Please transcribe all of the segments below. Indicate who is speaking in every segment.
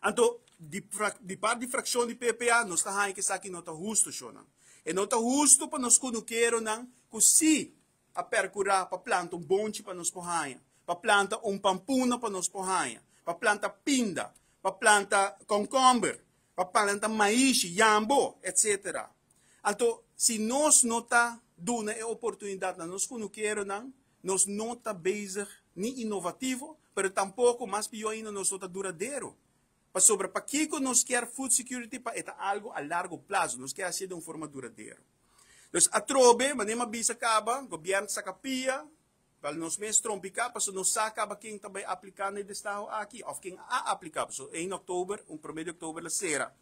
Speaker 1: Anto, di parti di fraccion di PPA, nos ta haña cu esaki no ta husto, shonan. E no ta husto pa nos cunukeronan cu si a percura pa planta un bonchi pa nos por haña, pa planta un pampuna pa nos por haña, pa planta pinda, pa planta concomber, pa planta maishi, yambo, etc. Anto, si nos no ta duna e oportunidad na nos cunukeronan, nos no ta bezig ni innovativo, pero tampoco, mas pior ainda, nos no ta duradero. Pasobra pakico nos kier food security? Pa e ta algo a largo plazo, nos kier haci di un forma duradero. Dus atrobe, manera mi a bisa caba, gobierno saca pia, pa nos mes trompica, pasobra nos sa caba ken ta bay aplica na e destaho aki, of ken a aplica, pasobra 1 oktober, un 1 di oktober la cera.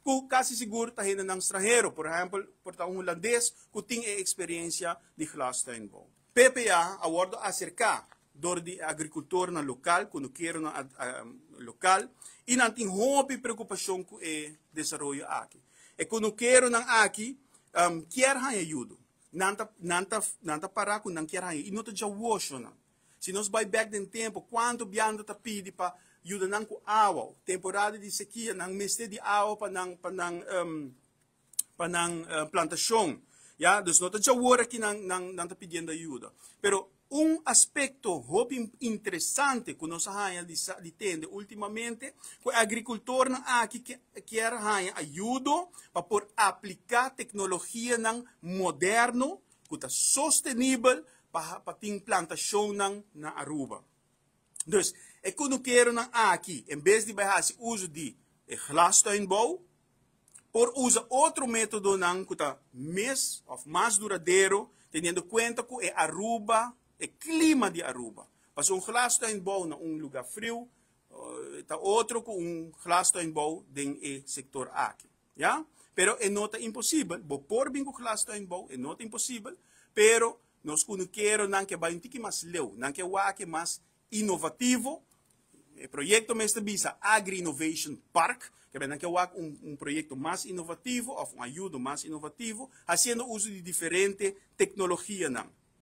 Speaker 1: Cu casi sigur ta hendenan stranhero, por ehempel, por ta un hulandes cu tin e experiencia di glastuinbouw. PPA a wordo acerca door di agricultornan local, cunukeronan local, y nan tin hopi preocupacion cu e desaroyo aki. E cunukeronan aki kier haña ayudo. Nan ta para cu nan kier haña y no ta djawoshonan. Si nos bay bek den tempo, cuanto biaha ta pidi pa yuda nan cu awa? Temporada di sequia, nan mester di awa pa nan plantacion. Ja, dus no ta djawor aki nan ta pidiendo ayuda. Pero un aspecto hopi interesante cu nos a haña di tende ultimamente, cu e agricultornan aki kier haña ayudo pa por aplica tecnologianan moderno cu ta sostenibel pa tin plantacionnan na Aruba. Dus, e cunukeronan aki, en bes di bay haci uso di e glastuinbouw, por usa otro metodonan cu ta mes of mas duradero, teniendo cuenta cu e Aruba, e clima di Aruba. Pasobra un glastuinbouw na un lugar frio, ta otro cu un glastuinbouw den e sector aki. Ja? Pero e no ta imposibel, bo por bin cu glastuinbouw, e no ta imposibel, pero nos cunukeronan ke bay un tiki mas leu, nan ke wak mas innovativo. E proyecto mes ta bisa Agri Innovation Park, ke nan ke wak un proyecto mas innovativo of un ayudo mas innovativo, haciendo uso di diferente tecnologianan.